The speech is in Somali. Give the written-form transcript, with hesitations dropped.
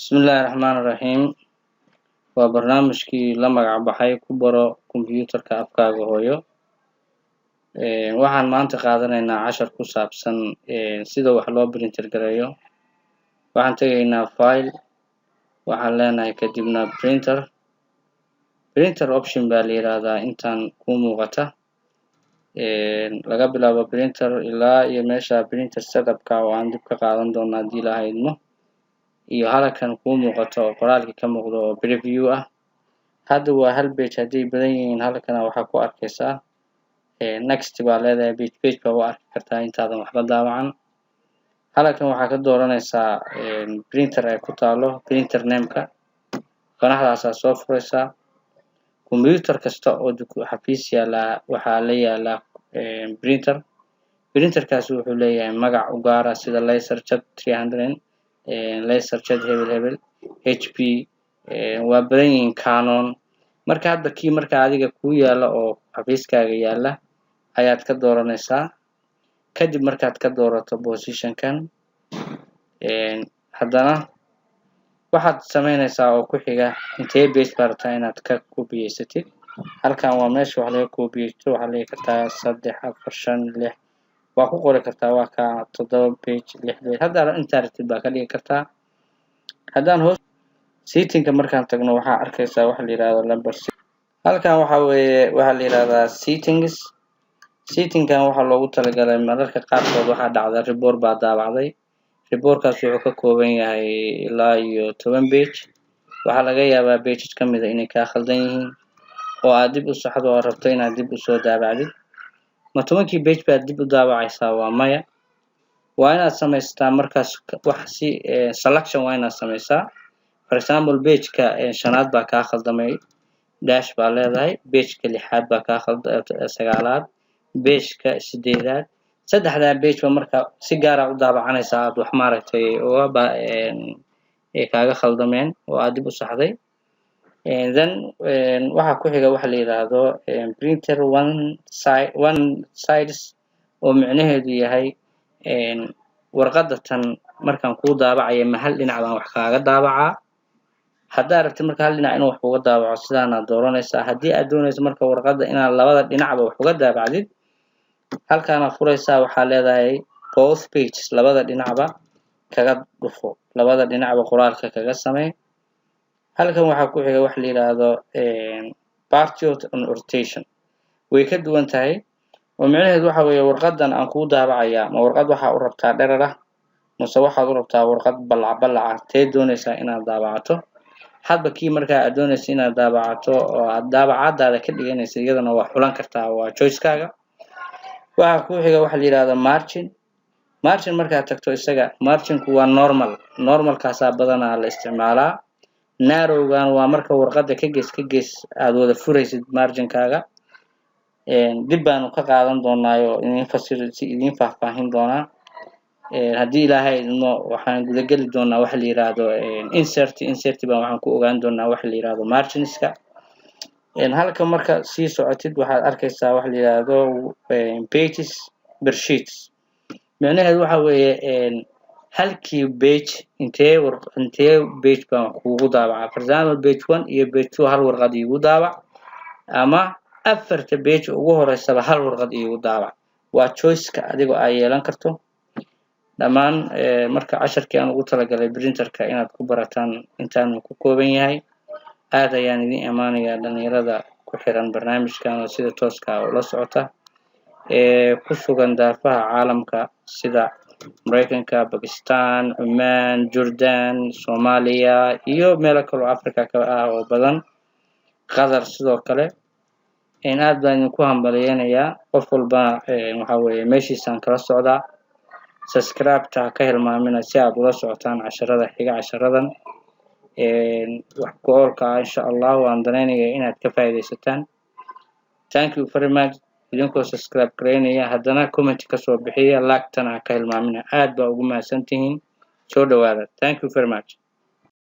Bismillaahi Raxmaani Raxiim. Waa barnaamijkii la magac baxay Ku Baro Kombiyuutarka Afkaaga Hooyo. Waxaan maanta qaadanaynaa cashar ku saabsan sida wax loo printer gareeyo. Waxaan tegaynaa File, waxaan leenahay kadibna Printer. Printer option baa la yiraahdaa intaan kuu muuqata, laga bilaabo printer ilaa iyo meesha printer setupka oo aan dib ka qaadan doono haddii Ilaahay idmo, iyo halkan kuu muuqato oo qoraalkii ka muuqdo oo preview ah. Hadda waa hal page. Hadday badan yihiin, halkana waxaa ku arkaysaa next baa leedahay. Page page baa u arki kartaa intaadan waxba daawacan. Halkan waxaa ka dooranaysaa printer ay ku taalo printer nameka. Qanaxdaasaa soo furaysaa. Computer kasta oo xafiis yaallaa waxaa la yaalaa printer. Printerkaasi wuxuu leeyahay magac u gaara, sida LaserJet 300, LaserJet hebel hebel, HP, waa badan yihiin, Canon. Marka hadda kii marka adiga kuu yaala oo xafiiskaaga yaala ayaad ka dooranaysaa. Kadib markaad ka doorato positionkan, haddana waxaad sameynaysaa oo ku xiga intee page baa rabtaa inaad ka kobiyeysatid. Halkan waa meesha wax laga koobiyeysto. Waxaad dhigi kartaa saddex, afar, shan, lix waa ku qori kartaa. Waa kaa toddoba page, lix page, hadda intaa rabtid baa ka dhigi kartaa. Haddaan hoos settingka markaan tagno, waxaa arkaysaa waxa la yihahdo number. Halkan waxaa weeye waxaa la yihahdaa settings. Settingkan waxaa loogu talagalay mararka qaarkood waxaa dhacda report baa daabacday. Reportkaas wuxuu ka kooban yahay ilaa iyo 10 page. Waxaa laga yaabaa pages ka mid a inay kaa khaldan yihiin oo aad dib u saxdo oo rabto inaad dib usoo daabacdid. Ma 10-kii page baad dib u daabacaysaa? Waa maya. Waa inaad samaystaa markaas wax si selection waa inaad samaysaa. For example, pageka shanaad baa kaa khaldamay, dash baa leedahay. Pageka lixaad baa kaa khalda, sagaalaad, pageka sideedaad. Saddexdaa page ba marka si gaara u daabacanaysaa aad wax maaragtay uga ba kaaga khaldameen oo aad dib u saxday. Then waxaa ku xiga waxa la yidhaahdo printer one side, one sides, oo micnaheedu yahay warqadda tan markaan kuu daabacaya, ma hal dhinac baan wax kaaga daabacaa? Haddaad rabtid marka hal dhinac inuu wax kuga daabaco, sidaanaad dooranaysaa. Haddii aad doonayso marka warqadda inaad labada dhinacba wax uga daabacdid, halkaanaad furaysaa. Waxaa leedahay both pages, labada dhinacba kaga dhufo, labada dhinacba qoraalka kaga samee. Halkan waxaa ku xiga waxa la yidhaahdo portrait and orientation. Way ka duwan tahay oo micnaheedu waxa weeye warqadan aan kuu daabacayaa, ma warqad waxaa u rabtaa dherer ah mase waxaad u rabtaa warqad ballac ballac ah? Tee doonaysaa inaad daabacato? Hadba kii markaa aad doonaysa inaad daabacato oo aad daabacadaada ka dhiganaysa, iyadana waa xulan kartaa, waa choicekaaga. Waxaa ku xiga waxa la yidhahdo margin. Margin markaad tagto, isaga marginku waa normal. Normalkaasaa badanaa la isticmaalaa. Narrowgan waa marka warqadda ka gees ka gees aad wada furaysid marginkaaga. Dib baanu ka qaadan doonaayo idin fasir si idin faahfaahin doonaa haddii Ilaahay idmo. Waxaan gudageli doonaa waxa la yidhaahdo insert. Insert baan waxaan ku ogaan doonaa waxa la yidhaahdo marginska. Halka marka sii socotid, waxaad arkaysaa waxa la yidhaahdo pages per sheets. Micnaheedu waxa weeye halkii page intee page baan kugu daabacaa? For example, page one iyo page two hal warqad iigu daabac, ama afarta page ugu horeysaba hal warqad iigu daabac. Waa choiceka adigoo ay yeelan karto. Dhammaan marka casharkii aan ugu talagalay printerka inaad ku barataan intaanu ku kooban yahay. Aad ayaan idin imaanayaa dhalinyarada ku xiran barnaamijkan oo sida tooska ah ula socota ee ku sugan daafaha caalamka, sida Mareykanka, Bakistan, Cumaan, Jordan, Soomaaliya iyo meelo kaloo Africa ka ah oo badan, Qatar sidoo kale. Aad baan idinku hambaliyeynayaa. Qof walbana waxa weeye meeshiisaan kala socdaa. Subscribe-ta ha ka hilmaamina si aad ula socotaan casharada xiga, casharadan wax ku oolka ah. Insha Allah waan danaynayaa inaad ka faa'iidaysataan. Thank you very much. Idinkoo subscribe gareynaya, haddana comment kasoo bixiya, like-tana ha ka hilmaamina. Aad baa ugu mahadsantihiin. Soo dhawaada. Thank you very much.